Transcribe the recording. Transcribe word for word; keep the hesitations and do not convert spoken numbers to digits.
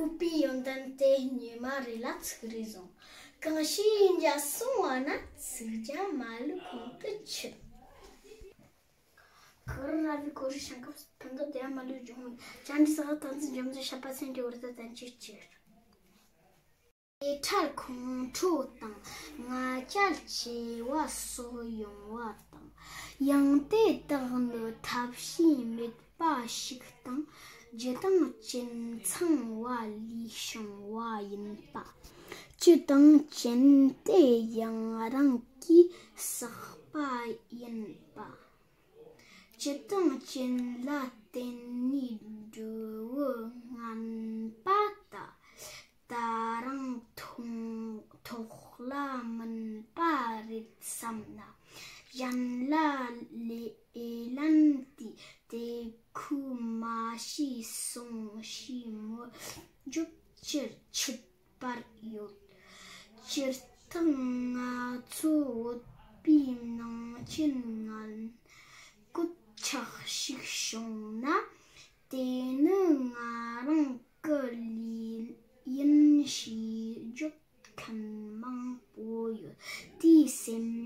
ལྐུགས་པའི་ཡོན་ཏན་དེ་སྙེ་མ་རེ་ལ་ཚིག་རེ་བཟུང་། གང་ཞིག་ཡིན་རྒྱ་སོང་བ་ན། ཚིག་རྒྱ་མ་ལུས་ཁོང་དུ་ཆུད། གུ་རུ་ར་བའི་གོ་རུ་ཤང་ཀ་ཕན་འདོགས་དེ་མ་ལུས་འབྱུང་བའི་བྱང་གི་ས་ག་དང་ཚིག་འཇམ་ཚོད་ཤ་པ་སེང་གེ་བར་དུ་དན་ཅིག་ཅིག་ལས་འཕྲལ་ཁོང་ཁྲོ་དང་ང་རྒྱལ་ཆེ་བ་སོགས་ཡོང་བ་དང་། ཡང་དེ་དག་ནི་ཐབས་ཤེས་མེད་པ་ཞིག་དང་། རྒྱུ་དང་རྐྱེན་ཚང་བ་ལས་བྱུང་བ་ཡིན་པ། རྒྱུ་དང་རྐྱེན་དེ་ཡང་རང་གིས་བསགས་པ་ཡིན་པ། རྒྱུ་དང་རྐྱེན་ལ་བརྟེན་ནས་འབྲས་བུ་ངན་པ་དང་། ད་རུང་ཐོག་ལ་སྨིན་པ་རེད་བསམ་ན། གཞན་ལ་ལས་ལན་དེ་དེ་ཁུ་མ་ཤེས་སོང་ཞེས་མོ་རྒྱུག་ཅེས་ཆུད་པར་ཡོད། སྤྱིར་བཏང་ང་ཚོ་བོད་པའི་ནང་ཆེན་ངན་གོད་ཆག་ཞིག་བྱུང་ན། དེ་ནི་ང་རང་གི་ལས་ཡིན་ཞེས་བརྗོད་མཁན་མང་པོ་ཡོད། དེའི་སེམས་